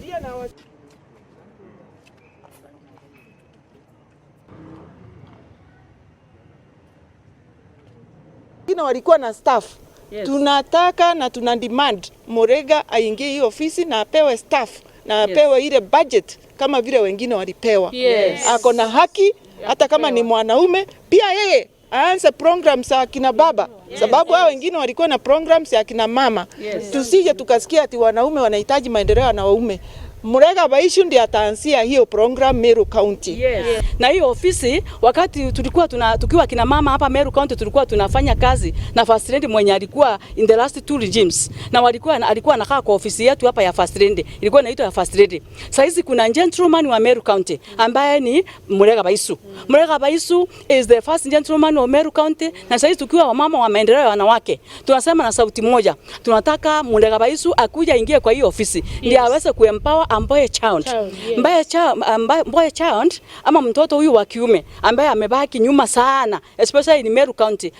Fikiria na wengine walikuwa na staff. Tunataka na tuna demand Murega aingie hii ofisi na apewe staff na apewe ile budget kama vile wengine walipewa. Ako na haki hata kama ni mwanaume pia, yeye aanze programs za akina baba, sababu hao wengine walikuwa na programs ya akina mama. Tusije tukasikia ati wanaume wanahitaji maendeleo na waume. Murega Baicu ndiye ataanzia hiyo program Meru County. Na hiyo ofisi, wakati tulikuwa tukiwa kina mama hapa Meru County, tulikuwa tunafanya kazi na First Lady mwenye alikuwa in the last two regimes, na alikuwa anakaa kwa ofisi yetu hapa ya First Lady, ilikuwa inaitwa ya First Lady. Sasa hizi kuna gentleman wa Meru County ambaye ni Murega Baisu. Murega Baisu is the first gentleman wa Meru County, na sasa hizi tukiwa wamama wa maendeleo ya wanawake tunasema na sauti moja, tunataka Murega Baisu akuja ingie kwa hiyo ofisi ndiye aweze kuempower a boy child, Child, yes. Boy child ama mtoto huyu wa kiume ambaye amebaki nyuma sana, especially in Meru County.